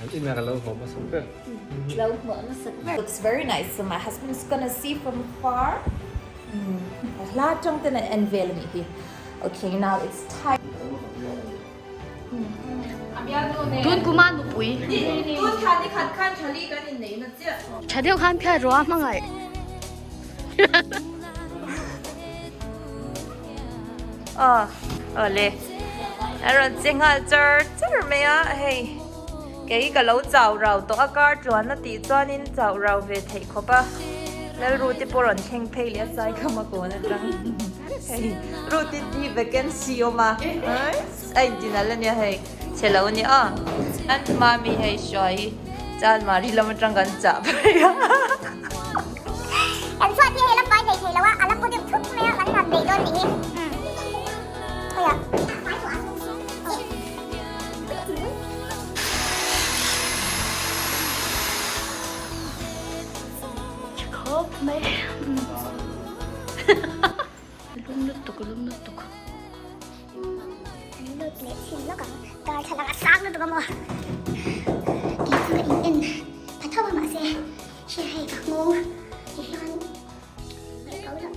An inah ka lo hmuh hmasak ber. Lo hmuh hmasak ber. Looks very nice so my husband is gonna see from far. Hla tang ten an en vel anih hi. Okay now it's time. Tun kuma nupui. Tun thla ni khat khan thali kan inneih na chiah. Tha deuh khan phiat rawh a hmangaih. Aw awle a rawn che nghal char char mai a hei kei ka lo chau rau tawh a car tluan a tih chuanin chau rau ve theih khawp a Lalruti pawh rawn thleng phei leh a sai kham a kawn atang hei Ruti hi vacancy awm a a intinal ania hei chhe lo ania aw an mami hei hruai hi Chanmari lam atang kan chah phei a. Kan chhuat hi hei la fai hlei thei lo a, a la paw deuh thup mai a, kan han bei dawn nih hi. Khawiah? Tha khawp mai. Lum lutuk lum lutuk. An lut leh chhin lawk ang. Darthlalang a sang lutuk a maw? Kei chu ka in en pha tho a mahse hria hei ka nghawng ti hian ngaih ko loh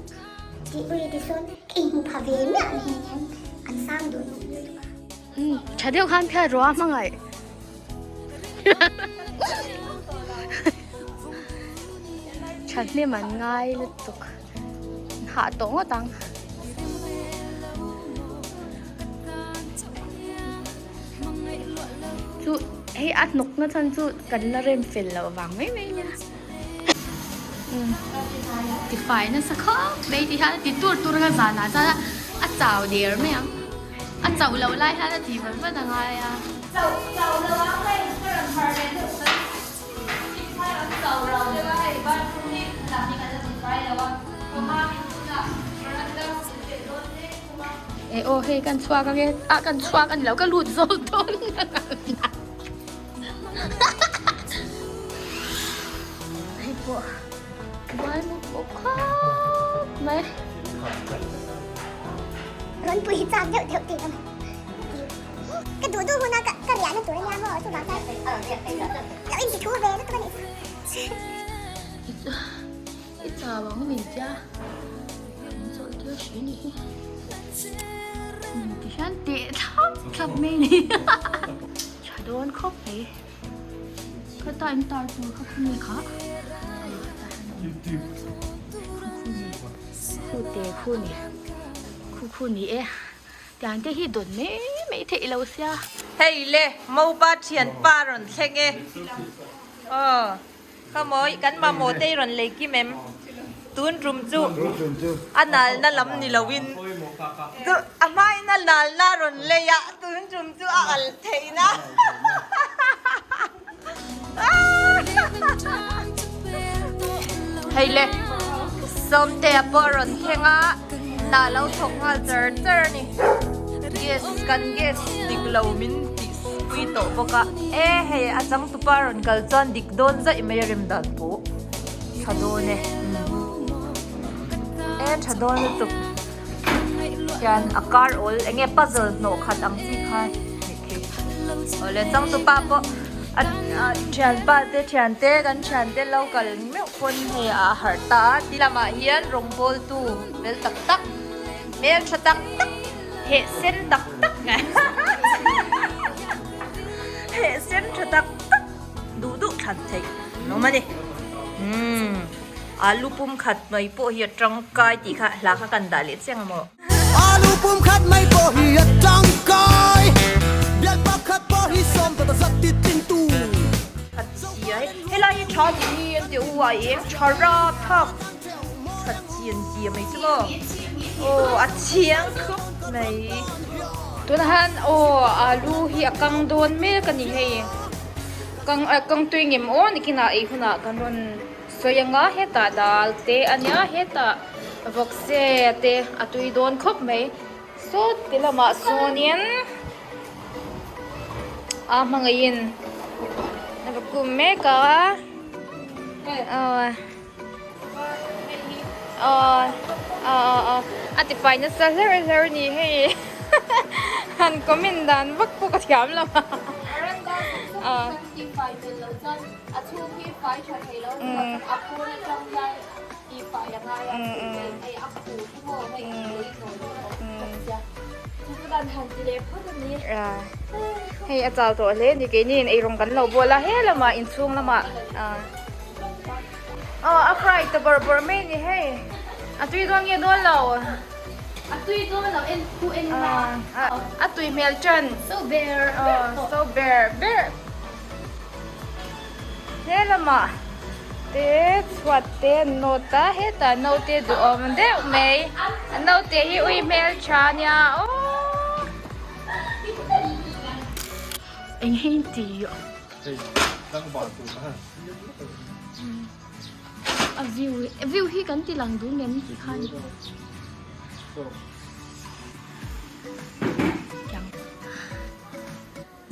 tih ui ti sawn ka inhmu pha ve miah ni hian an sang duh lutuk a. Umm tha deuh khan phiat rawh a hmangaih. Tha hnem an ngai lutuk. Hah tawh ngawt ang. Chu hei a hnawk na chhan chu kan la rem fel loh vang mai mai nia. Umm tifai nasa khawp mai ti hian a ti tur tur anga zanah chuan a chau der mai ang. A chauh loh lai hian a ti vat vat a ngai a. Chauh chauh lo ang hei ka rawn har leh deuh kan tifai ang chauh rau deuh a hei bathroom hi lam hi kan la tifai lo a ka mami tunah veranda min pe dawn mek thung a. E aw hei kan chhuak ange ah kan chhuak ani lo ka lut zawk dawn hei pawh buai mawp mawp khawp mai. Rawn pui hi chak deuh deuh tih ka ka duh duh huna ka ka riahna tur ania maw chuvang chuan lo inti thu ve lutuk anih chu. I chau ang min tia min chawlh tir hri ni hi ti hian teh thlap thlap mai ni tha dawn khawp mai khata in tar tur kha khumi kha khu te khu ni khu khu ni e tiang te hi dawn mai mai theih lo sia. Hei le Mopa thianpa rawn thleng e aw. Ka mawi kan mamawh te i rawn lei kim em? Tun tum chu a nalna lam ni loin a hmain a nalna a rawn lei a, tun tum chu a alh theihna. Hei le, Sawmtea pawh a rawn thleng a, hna lo thawk nghal char char a ni. Gas kan gas dik lo min tih pui tawh bawk a, e hei a changtupa rawn kal chuan dik dawn zaih mai a rem dan pawh tha dawn e e tha dawn lutuk hian a kar awl eng nge puzzle hnawh khat ang chi kha awle changtupa pawh a thianpa te thiante kan thiante lo kal meuh pawn hei a harh ta a ti lamah hian rawngbawl tu fel tak tak hmel tha tak tak heh sen tak tak heh sen tha tak tak duh duh thlan theih an awm a ni umm alu pum khat mai pawh hi a tangkai tih kha hla kha kan dah leh chiang maw. Alu pum khat mai pawh hi a tangkai bial pakhat pawh hi sawm ta zat ti tling tu. Khat chi a hei helai hi tha tih hi an ti u a eng tha rap thak khat chi an ti a mai chu maw aw a chiang khawp mai. Tunah hian aw alu hi a kang dawn mek a ni hei kang ah kang tui ngem aw nikinah ei hunah kan rawn sawi ang a hetah dal te a nia hetah vawkse te a tui dawn khawp mai saw ti lamah sawnin a hmangaihin a va kum mek a aw. Aw aw aw a ti fai nasa hler hler a ni hei han comment dan vak pawh ka thiam lo a. Hei a chau tawh hle a ni keini in eirawng kan lo bawl a he lamah inchhung lamah aw a fry ta bawrh bawrh mai a ni hei a tui dawn nge dawn lo a tui dawn lo en khu en la a tui hmel tan so ber so ber ber He lamah te chhuat te an nawt a hetah naute duhawm deuh mai a naute hi ui hmeltha a nia aww. Eng hi in ti a view view hi kan ti lang duh ngem tih khan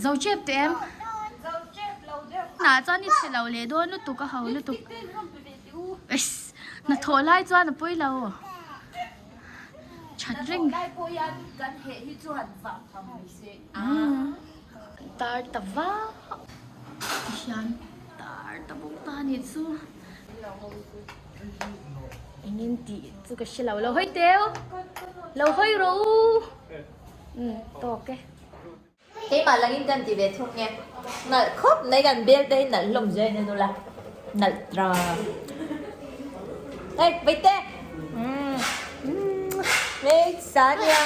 Zo chep teh em? Nah chuan i chhe lo leh dawn lutuk a ho lutuk. Eiss hnathawh lai chuan a pawi lo. That reng. Tar ta vak tihian tar ta bawk ta anih chu. Engin tih chu ka hre lo lo hawi teu lo hawi rawh u. Umm tawk e. Keimah langin kan ti ve thung nge. Nalh khawp mai kan bel te hi nalh hlawm zui a ni nula. Nalh tra. Hey, Vaite! Hei, Sania!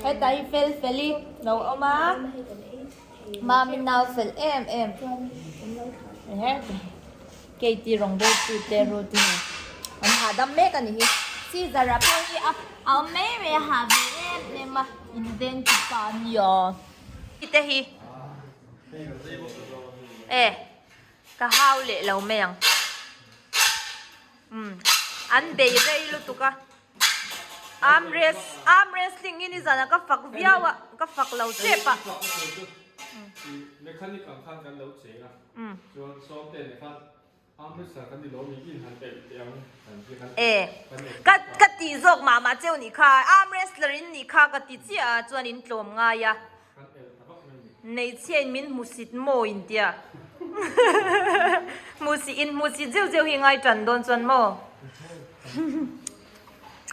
Hetah hi fel fel i lo awm a. Mami nau fel em em. Katie rawngbawltu te Ruth i nen an hahdam mek a ni hi. Caesar a pawh hi a awm mai mai a hah ve em em a invent tu pa a nia. Te hi e ka hau leh lo mai ang umm an bei rei lutuk a arm wrest arm wrestling hi nizan ah ka fak viau a ka fak lo tep a. Mechanic ang khan kan lo cheng a. Chuan Sawmte nen khan Amritsar kan ni lo mi in han elh teh ang kan ti khan E ka ka tih zawk mah mah cheu nih kha arm wrestler in nih kha ka ti chiah a chuan in tlawm ngai a Kan elh ta vak mai ni. Hmeichhia in min hmusit maw in tia hmusit in hmusit zeuh zeuh hi ngai tan dawn chuan maw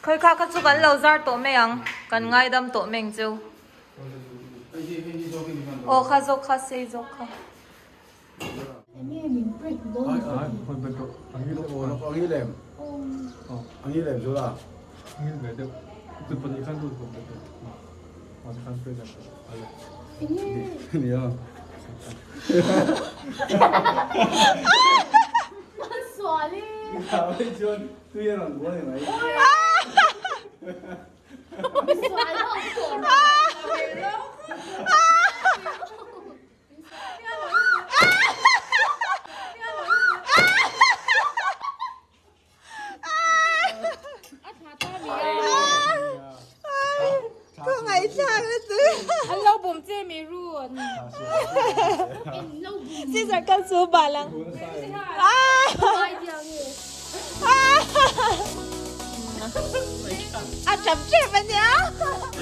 khawi kha kha chu kan lo zar tawh mai ang kan ngaidam tawh mai ang cheu aw kha zawk kha sei zawk kha.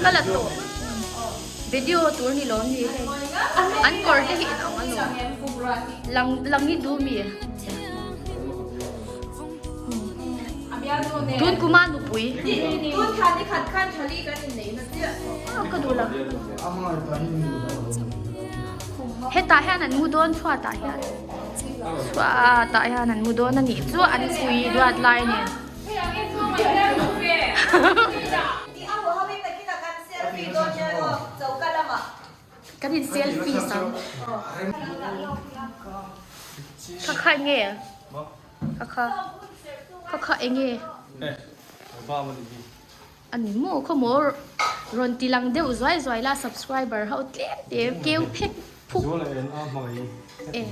Ka la tawh. Video tur ni lawm ni hei. An kawr te hi inang alawm. Lang lang hi duh mi. Tun kuma nupui. Tun khan ni khat khan thali kan inneih na chiah. Ka duh lo. Hetah hian an mu dawn chhuatah hian. Chhuatah hian an mu dawn a nih chu an pui duat lai nen. Kan in selfie sang. Kha kha enge? Kha kha. Kha kha enge? A ni maw khaw maw rawn ti lang deuh zuai zuai la subscriber ho tlem te keu phek phuk e.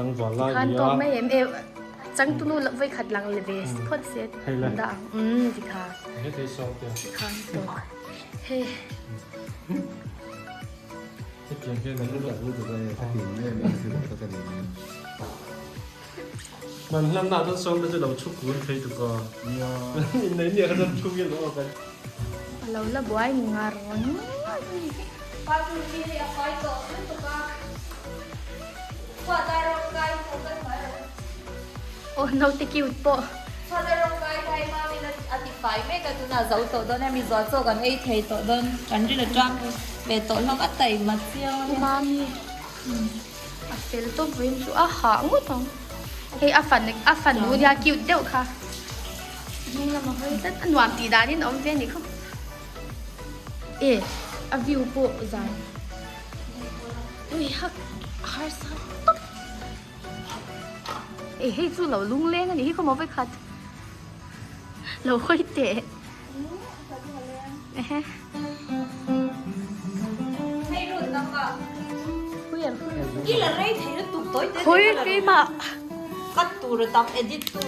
Khan tawk mai em e changtunu lah voi khat lang le ve phawt se dah ang umm tikha tikhan tawk hei. Man hlan na chuan sawm te chu lo thu kun thei tuk a. Nia. Innei nia kha chuan thu nge lo kan. A lo la buai ngar ngar ni hi. Bathroom hi hei a fai tawh lutuk a. Chhuata rawng kai pawh kan hmai rawh. Aw naute cute pawh. Chhuata rawng kai khai hmangin a ti fai mek a tunah zo tawh dawn hemi zual chaw kan ei thei tawh dawn kan rin atang ve tawh hlawm a taima chiang a nia. Mami a fel tawp vawiin chu a hah ngawt ang. Hei a fan a fanu nia cute deuh kha. Hnung lama hawi tlat a nuam tih danin a awm ve a nih kha. E a view pawh zan. Ui hak harsa tawp. E hei chu lo lungleng a nih hi khaw maw vawikhat lo hawi teh. Ehe. Hei rut nangmah. I la rei thei lutuk tawi te Khawi keimah. Cut tur a tam edit tu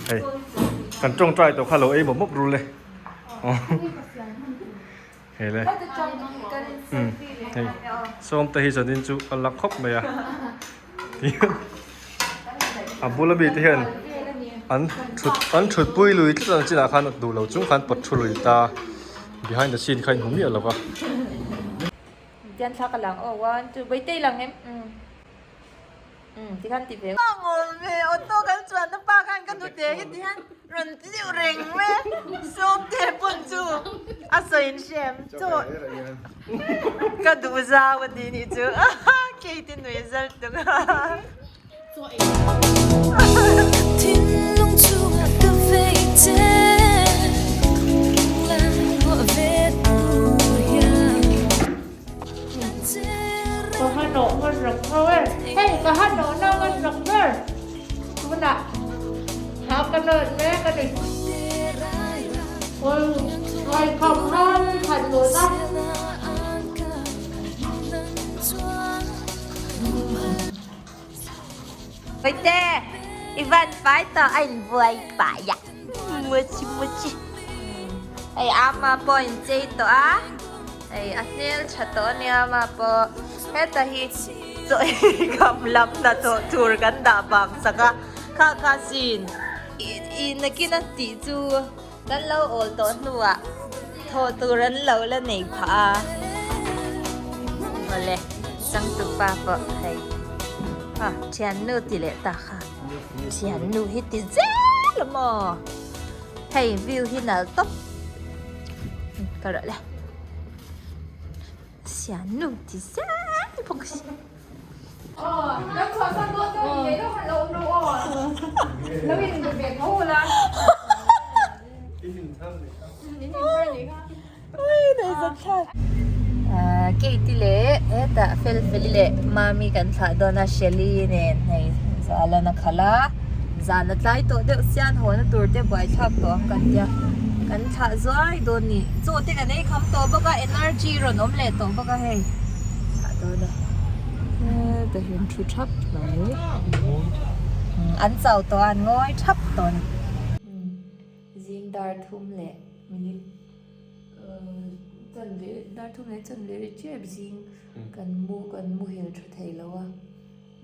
Hei kan tawngtai tawh kha lo ei mawp mawp rul e. Hei le. Umm hei sawmte hi zanin chu a la khawp mai a. A bula mi te hian an thut an thut pui lui tlat ang chinah khan duh lo chung khan pawt thu lui ta behind the scene kha in hmu miah lo va. Tian thla ka lang aw one two Bawihtei lang em umm. Umm tikhan ti ve. Ka ngawm ve auto kan chuan na pa khan ka hnute hi tihian rawn ti deuh reng mai a sawmte pawn chu a sawi in hriam chu ka duh zau a ti nih chu kei te nui zal tuk a. Ka ha nawh ngan rak tho e. Hei ka ha nawh na ngan rak ber. Tunah ha ka nawt mek a ni. Oi ngai kham han khat lut a. Paite i van fai tawh a in buai pah ya. Muchi muchi. Hei ama pawh in chei tawh a. Hei a hmel tha tawh a nia ama pawh heta hi chaw ei kham lam hnathawh tur kan dah vang sak a kha kha sin i nakin a tih chu kan lo awl tawh hnuah thawh tur an lo la nei phah a awle changtupa pawh hei a thiannu ti leh ta kha thiannu hi ti zel a maw hei view hi nalh tawp. Ka rawh le. Sian nu ti zel bawk si. Kate leh hetah Felfeli leh Mami kan thlah dawn a Shelly nen hei Zalan a khalh a. Zan a tlai tawh deuh sian haw na tur te buaithlak tawh ang kan tia kan thlah zuai dawn ni chaw te kan ei kham tawh bawk a energy rawn awm leh tawh bawk a hei thlah dawn e heta hian thu thap mai an chau tawh a an ngawi thap tawh a ni. Zing dar thum leh minute chanve dar thum leh chanve ri tep zing kan mu kan muhil tha thei lo a.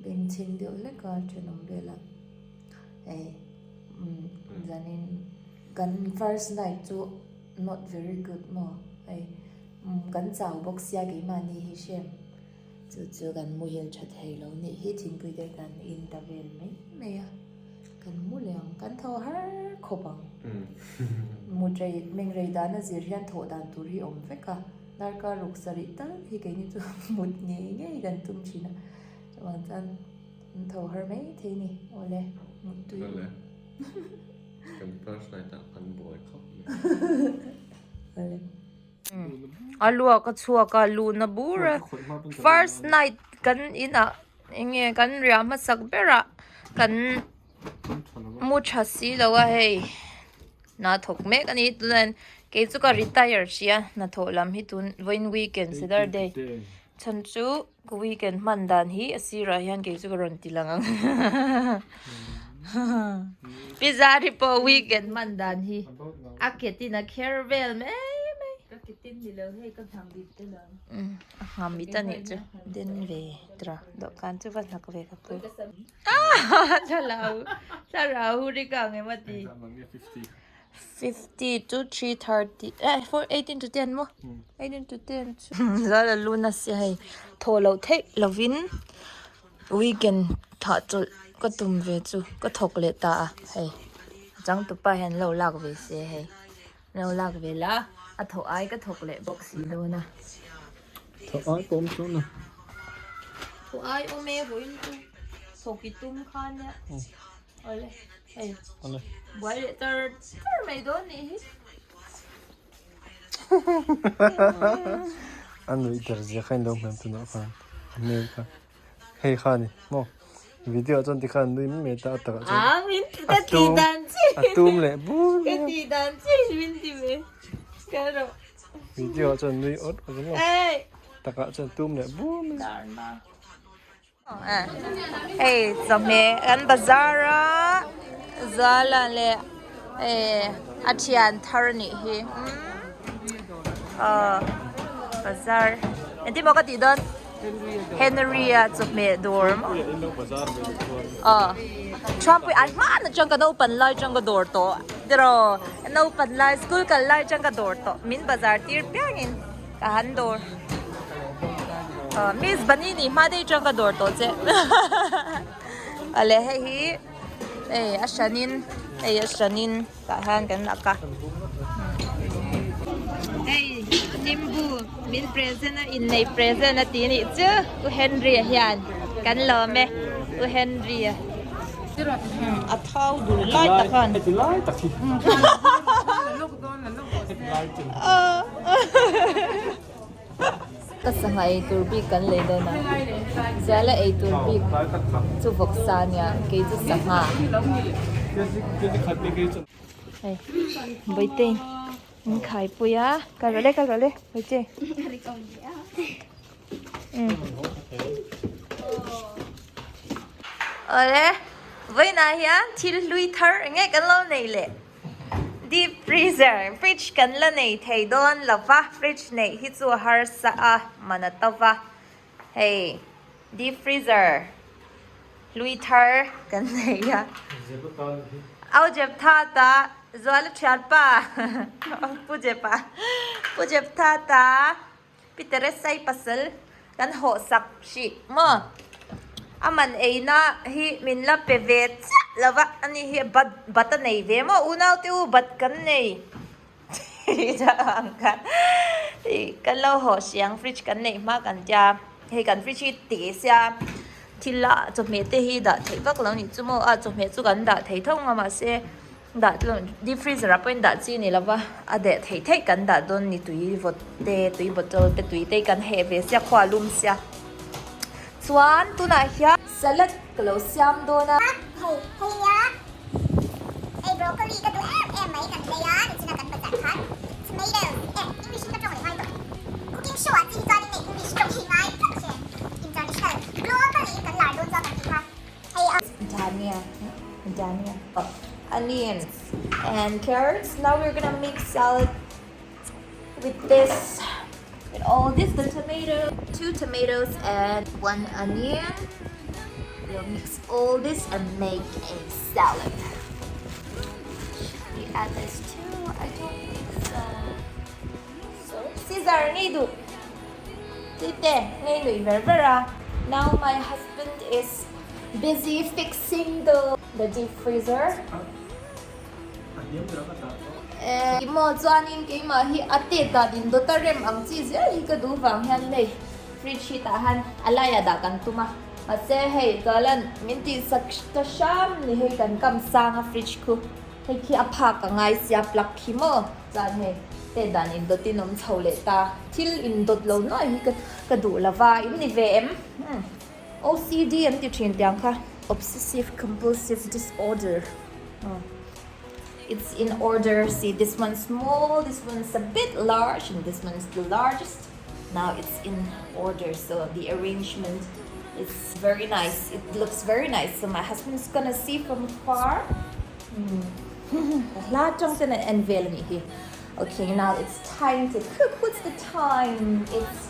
Bengchheng deuh hlek a thenawm vel a hei umm zanin kan first night chu not very good maw hei umm kan chau bawk sia keimahni hi hrem chu chu kan muhil tha thei lo nih hi thingpui te kan in ta vel mai mai a kan mu leh ang kan tho har khawp ang mut rei mengrei dana zir hian thawh dan tur hi awm vek a. Darkar ruk sarih tal hi keini chu mut ngei ngei kan tum thin a, chuvang chuan an tho har mai thei ni awle mut tui. Awle kan first night ah kan buai khawp mai. Awle. A luak a chhuak a luna bur a first night kan inah enge kan riah hmasak berah kan mu tha si lo a hei. Hna thawk mek a ni tunah hian kei chu ka retire sia hnathawh lam hi tun vawiin weekend saturday chhan chu ka weekend hman dan hi a sirah hian kei chu ka rawn ti lang ang pizza ri pawh weekend hman dan hi a ketin a kher vel mai mai. A ngham mit a nih chu den ve tura dawhkan chu va hlak ve ka pu. Thlarau thlarau ri ka ang em a ti. 50 to 330 eh 4 18 to 10 maw 18 to 10 chu zal a lu nasa hei thaw loh theih lovin weekend thah chawlh ka tum ve chu ka thawk leh ta a hei changtupa hian lo lak ve se hei. Lo lak ve la, a thawh ai ka thawk leh bawk si dawn a. Thawh ai pawh awm chuan a. Thawh ai awm e vawiin chu thawk i tum kha nia. Awle hei. Awle. Buai leh tar tar mai dawn nih hi. A nuih der zia kha in lo hmel tunah khan a hmel kha. Hei kha ni maw video ah chuan tikhan nui mai mai ta a takah chuan Ah min ka ti dan chi a tum leh bur ka ti dan chi min ti ve ka rawh video ah chuan nui awt awt maw takah chuan tum leh bur mai Hei chawhmeh kan bazar a Zuala leh hei a thian thar nih hi aw bazar engtin maw ka tih dawn. Henry-a chawhmeh dawr maw? Aw Trumpui ai hman atang ka naupan lai atang ka dawr tawh tiraw naupan lai school kal lai atang ka dawr tawh min bazar tir piangin ka han dawr aw miss Bunny nih hma daih atang ka dawr tawh che awle hei hi hei a hranin hei a hranin. Tah hian kan lak a. Hei nimbu min present a innei present a ti nih chu U Henry a hian kan lawm e U Henry a a thau dul lai tak khan. Heti lai tak hi. Ka sangha ei tur bik kan lei dawn a, Ziala ei tur bik chu vawksa a nia, kei chu sangha. Hei Bawihtei min khaipui a, kal rawh le kal rawh le Bawihtei. Awle vawiinah hian thil hlui thar eng nge kan lo nei leh. Deep freezer, fridge kan la nei thei dawn lo va, fridge neih hi chu a harsa a, man a to va. Hei deep freezer hlui thar kan nei a. Au Jeptha ta Zuala thianpa Pu Jepa Pu Jeptha ta Pi Teresai pasal kan hawh sak hrih maw? A man eina hi min la pe ve chiah lo va, ani hi bat bat a nei ve maw? Unau te u bat kan nei ang kha kan lo hawh hriang fridge kan neih hma kan tia hei kan fridge hi te sia thil a chawhmeh te hi dah theih vak lo nih chu maw a chawhmeh chu kan dah thei tho ang a mahse Dah tlawng deep freezer ah pawhin dah chi ni lova a deh theih theih kan dah dawn ni tui vawt te tui bottle te tui te kan heh ve sia khua lum sia chuan tunah hian salad ka lo siam dawn a. Hei hei a hei broccoli ka duh em em mai kan lei a nichina kan bazar khan tomatoes eh english in ka tawng leh ngai tawh cooking show ah chi hi chuan in nei english tawng hi ngai tlat che international globally in kan lar dawn chuan kan tih kha. Dhania, dhania, onions and carrots. Now we're gonna make salad with this, with all this, the tomato, 2 tomatoes and 1 onion. We'll mix all this and make a salad. Should we add this too? I don't think so. So, Caesar, ngei duh. Tite, ngei nui ver ver a. Now my husband is busy fixing the the deep freezer. Eh, maw chuanin keimah hi a tet dan in dawt a rem ang chi zel hi ka duh vang hian hei fridge hi tah hian a laiah dah kan tum a. Mahse hei chuan min tihsak ta hram ni hei kan kam sang a fridge khu. Hei khi a phak a ngai sia plug khi maw chuan hei te dan in dawt in awm chho leh ta thil in dawt lo nuai hi ka ka duh lo va in ni ve em umm OCD an ti thin tiang kha obsessive compulsive disorder umm it's in order see this one small this one is a bit large and this one is the largest now it's in order so the arrangement is very nice it looks very nice so my husband is gonna see from far. Hla tang ten an en vel a nih hi. Okay now it's time to cook what's the time it's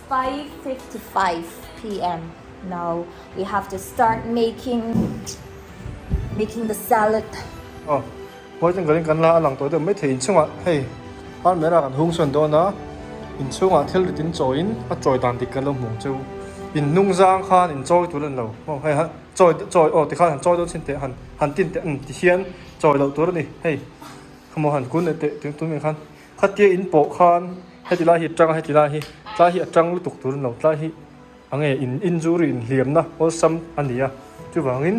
5:55 pm now we have to start making making the salad. Aw mawi chuan kan kan la a lang tawh deuh maithei inchungah hei hardware ah kan hung sawn dawn a inchungah thil rit in chawiin a chawi dan dik kan lo hmu ang cheu in hnung zang khan in chawi tur a ni lo aw hei han chawi chawi aw tikhan han chawi dawn chhin teh han han tin teh umm tihian chawi loh tur a ni hei khamaw han kun leh teh tun tun khan khatia in pawh khan heti lai hi a tang a heti lai hi tlai hi a tang lutuk tur a ni lo tlai hi a nge in injury inhliamna awlsam a ni a chuvangin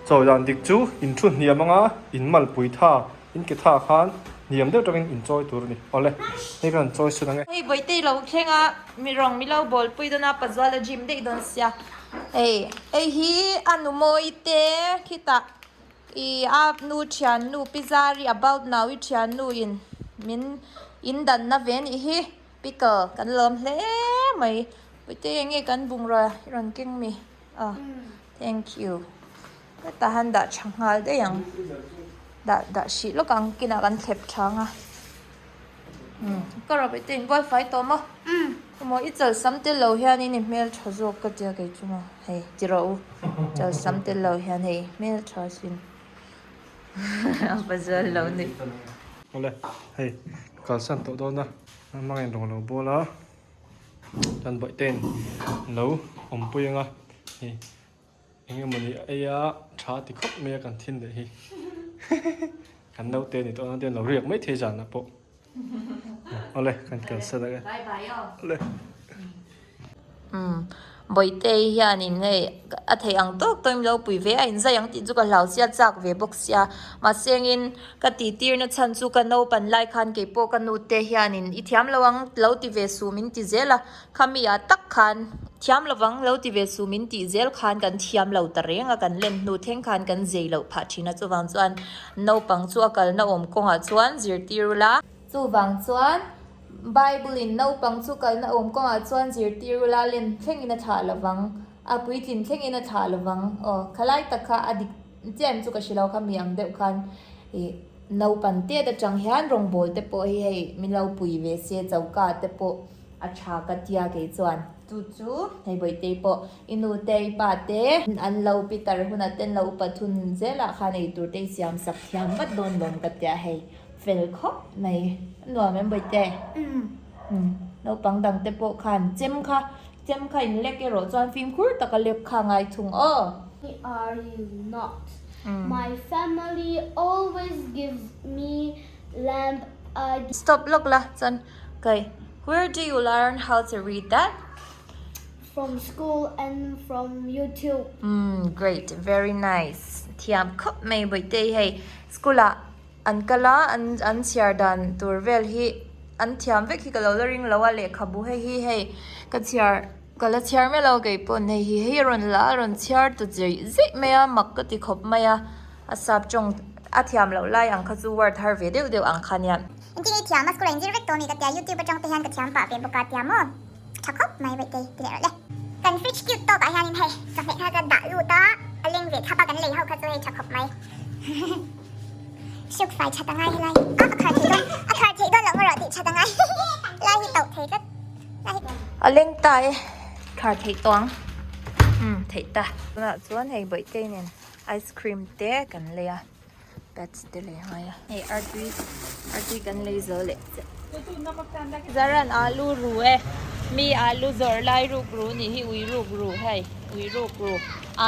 chawi dan dik chu in thu hniam anga in malpui tha in ke tha khan hniam deuh tangin in chawi tur a ni awle hei ka han chawi sun ang e. Hei Bawihte lo thleng a mi rawng mi lo bawl pui dawn a Pazuala gym daih dawn sia hei hei hi a nu mawi te khitah Ih a nu thiannu pi Zari about nau i thiannu in min in danna ve nih hi pickle kan lawm hle mai puite enge kan bungrua i rawn keng mi aw thank you hetah han dah tha nghal daih ang dah dah hrih lawk ang kinah kan thlep tha ang a. Umm ka rawh pawh in buai fai tawh maw maw i chalsam tel lo hianin i hmeltha zawk ka tia kei chu maw hei ti rawh u chalsam tel lo hian hei hmeltha sin a va zual lo ni. Awle hei ka kalsan tawh dawn a hmang in rawn lo bawl a chuan bawihte in lo awmpui ang a hei eng emawni a ei a tha ti khawp mai a kan thin leh hi kan naute ni tawh ang te lo riak mai thei zan ah pawh awle kan kalsan ang e awle. Umm Bawihte hianin hei a theih ang tawk tawhin lo pui ve a inzai ang tih chu ka hlau sia chak ve bawk sia mahse engin ka tih tirna chhan chu ka naupan lai khan keipawh ka nute hianin i thiam lo ang lo ti ve suh min ti zel a Khami ah tak khan thiam lovang lo ti ve su min tih zel khan kan thiam lo ta reng a, kan lem hnu thleng khan kan zei loh phah thin a, chuvang chuan naupang chu a kalna awm kawngah chuan zirtir ula. Chuvang chuan Bible in naupang chu kalna awm kawngah chuan zirtir ula lem thlengin a thlah lovang, a puitlin thlengin a thlah lovang aw khalai tak kha a dik chiah em chu ka hre lo khami ang deuh khan ih naupan tet atang hian rawngbawl te pawh hi hei min lo pui ve se choka te pawh. A tha ka tia kei chuan chu chu hei Bawihtei pawh i nu te i pa te an lo pitar hunah te an lo upat hun zelah khan ei tur te i siam sak thiam vat dawn lawm ka tia hei fel khawp mai a nuam em Bawihte umm naupang dang te pawh khan chem kha chem kha in lek erawh chuan fimkhur taka lek kha ngai thung aw. Are you not? My family always gives me lamb a. Stop lawk la chuan Okay, where do you learn how to read that? From school and from YouTube. Mm, great, very nice. Thiam khawp mai Bawihtei hei school ah an kal a an an chhiar dan tur vel hi an thiam vek hi ka lo la ring lo a lehkhabu hei hi hei ka chhiar ka la chhiar miah lo kei pawn hei hi hei a rawn la a rawn chhiar ta zeih zeih mai a mak ka ti khawp mai a a sap tawng a thiam loh lai ang kha chu word har ve deuh deuh ang kha nia. Engtin nge i thiam a, school ah inzir vek tawh mi ka tia, youtube atang te hian ka thiam pah ve bawk a tia maw, tha khawp mai Bawihtei ti leh rawh le. Kan fridge cute tawk ah hianin hei chawhmeh kha ka dah lut a, a leng ve thlap a kan lei ho kha chu hei tha khawp mai. Suk fai that angai helai hi, a a khar theih dawn, a khar theih dawn loh maw rawh tih that angai lai hi tauh thei tlat lai hi. A leng ta e, khar theih tawh ang, umm theih ta. Tunah chuan hei Bawihtei nen ice cream te kan lei a. Pets te lei ngai a. Hei artui artui kan lei zo leh chiah. Zaran alu ru e. Mi alu zawrh lai ruk ru nih hi ui ruk ru hei ui ruk ru.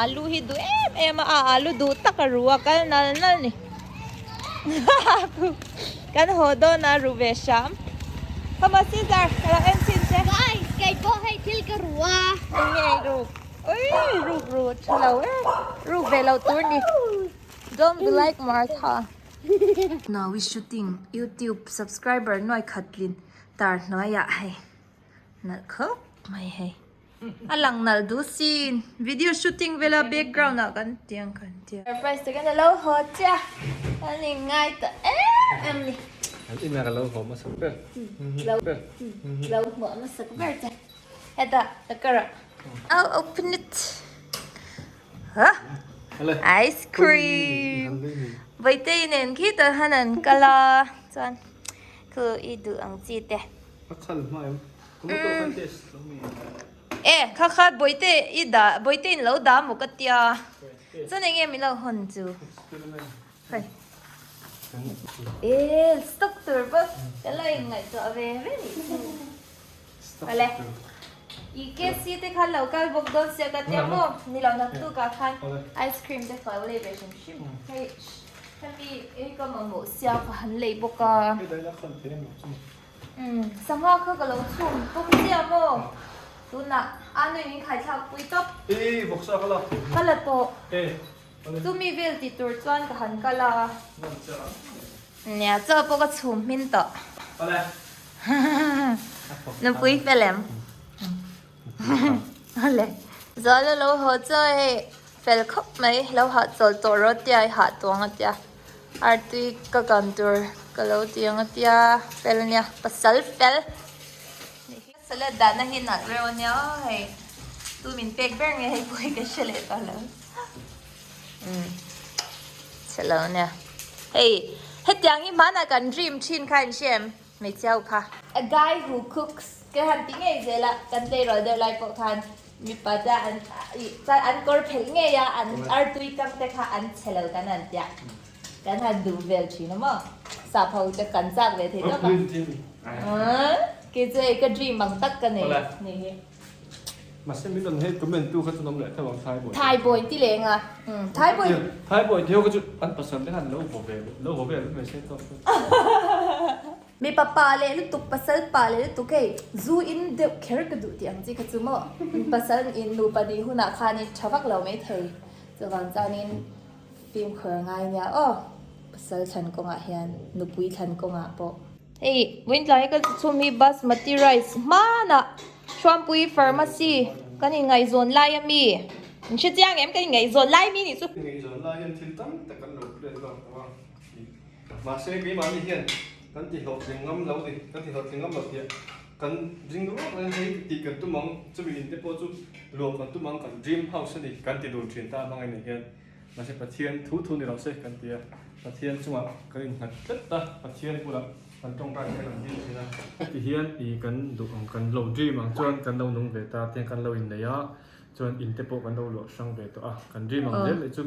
Alu hi duh em em a a alu duh tak a ru a kal nal nal ni. Kan haw dawn a ru ve hram. Come on Caesar ka lo en chhin che. Guys kei pawh hei thil ka ru a. Eng nge i ruk? Ui ruk ru tha lo e. Ruk ve lo tur ni. Don't be like Martha. Now we shooting YouTube subscriber nuai khat tlin tar hnuaiah hei nalh khawp mai hei a lang nalh duh sin video shooting vela background ah kan tiang kan tia. Surprise takin alo haw chiah an inngai ta em em ni. An inah ka lo haw hmasak ber. Lo lo hmuah hmasak ber che hetah ka karah I'll open it. Huh? Ice cream. Vaitei nen khitah khan an kal a chuan khu i duh ang chi te. A khal hma em? Tomato khan taste lo mi. E kha kha bawihte i dah bawihte in lo dah maw ka tia chuan eng nge min lo hawn chu. Hei. E stock tur pawh ka lo inngaihtuah ve ve nih chu. Awle. I KFC te khan lo kal bawk dawn sia ka tia maw? Ni lo naktuk ah khan ice cream te ka lo lei ve hrim hrim. Hei hemi ei ka mamawh sia ka han lei bawk a. Umm sangha kha ka lo chhum tum chiah maw? Tunah a nui min khaithlak pui tawp. Ih vawksa ka lak thei. Ka la tawh. Chumi vel ti tur chuan ka han kal a. Nia, chaw pawh ka chhum hmin tawh. Nupui fel em? Awle. Zuala lo haw chaw hei fel khawp mai, lo hah chawl tawh rawh tia i hah tuang a tia. Artui ka kan tur ka lo ti ang a tia, fel nia, pasal fel. Salad dahna hi nalh reuh a nia aw hei tu min pek ber nge hei pawh hi ka hre leh tawh lo umm chhe lo nia hei hetiang hi hmanah kan dream thin kha in hria em hmeichhia ho kha. A guy who cooks ka han ti ngei zel a kan tleirawl deuh lai pawh khan mipa te an ih chuan an kawr phelh ngei a an artui kang te kha an chhe lo kan han tia kan han duh vel thin a maw sap ho te kan chak ve thei tawp a. Kei chu hei ka dream ang tak ka nei ni hi. Mahse min rawn hei comment tu kha chu an awm leh tho ang Thai boy. Thai boy ti leng a. Umm Thai boy. Thai boy ti ho kha chu an pasal te khan lo vaw ve lo vaw vel mai se tawk chu. Mipa pa leh lutuk pasal pa leh lutuk hei zu in deuh kher ka duh tih ang chi kha chu maw pasal in nupa nih hunah khanin tha vak lo mai thei chuvang chuanin fimkhur ngai nia aw pasal thlan kawngah hian nupui thlan kawngah pawh. Hei vawiin ka chhum hi basmati rice hmanah Hruampui pharmacy kan inngaihzawn lai ami in hre chiang em kan inngaihzawn lai mi nih chu. Inngaihzawn lai hian thil tam tak kan lo plan lawk tawh a mahse keimahni hian kan ti hlawhtling ngam lo ni kan ti hlawhtling ngam lo tih kan ring ruak reng hei tih kan tum ang chumi in te pawh chu luah kan tum ang kan dream house a ni kan ti dun thin ta avang anih hian. Mahse Pathian thu thu ni lo se kan ti a, Pathian chungah kan innghat tlat a, Pathian bulah kan tawngtai te kan dil thin a. Heti hian i kan duh ang kan lo dream ang chuan kan lo nung ve ta tiang kan lo innei a, chuan in te pawh kan lo luah hrang ve tawh a, kan dream ang zel leh chu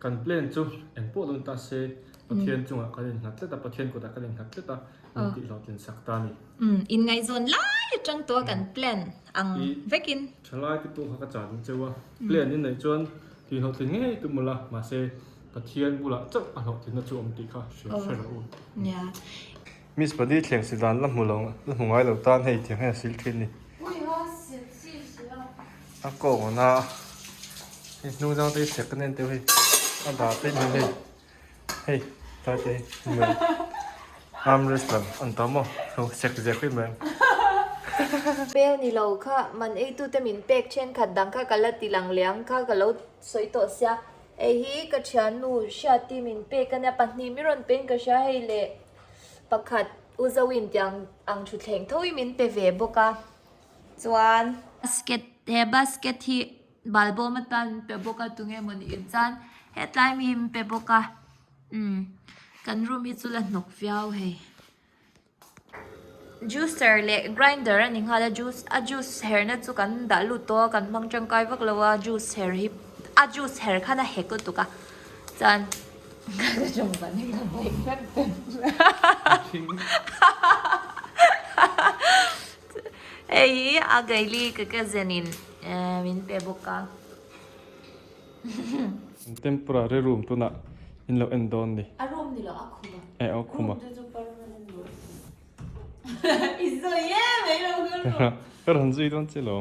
kan plan chu eng pawh dawn ta se Pathian chungah kan innghat tlat a, Pathian kutah kan innghat tlat a, min tih hlawhtlin sak ta a ni. Umm inngaihzawn lai atang tawh a kan plan ang vekin. Thalai te pawh kha ka chah duh cheu a, plan in neih chuan Tih hlawhtling ngei tum ula, mahse Pathian bulah chauh a hlawhtlinna chu awm tih kha hria hre rawh u. Miss Padi thleng si dan la hmu lo, la hmu ngai lo tan hei tiang hian a sil thin ni. A kawng a na a, hei hnung zang te hi sek a nen teuh hei, a dah te hi hei, hei tlai te hi hmu em, arm wrestler an ta maw, ho sek zek hi hmu em. Bel ni lo kha man eitute min pek thenkhat dang kha ka la ti lang liang kha ka lo sawi tawh sia. Hei hi ka thiannu Hriati min pek a nia pahnih mi rawn pen ka hria hei leh pakhat U Zoin tiang ang thutthleng tho hi min pe ve bawk a chuan basket he basket hi balbawm atan min pe bawk a tunge mawni in chuan hetlai mi min pe bawk a umm kan room hi chu la hnawk viau hei. Juicer leh grinder a ni nghal a juice a juice herna chu kan dah lut tawh a kan hmang tangkai vak lo a juice her hi a juice her khan a hek lutuk a chuan ka tawng ban hi ka hmaih fem fem hei hi a gaili ka cousin in min pe bawk a. Temporary room tunah in lo en dawn ni. A room ni lo a khum a. Eh a khum a. Room chu chu permanent room. I sawi em mai lo ka room. Ka rawn zui dawn che lo.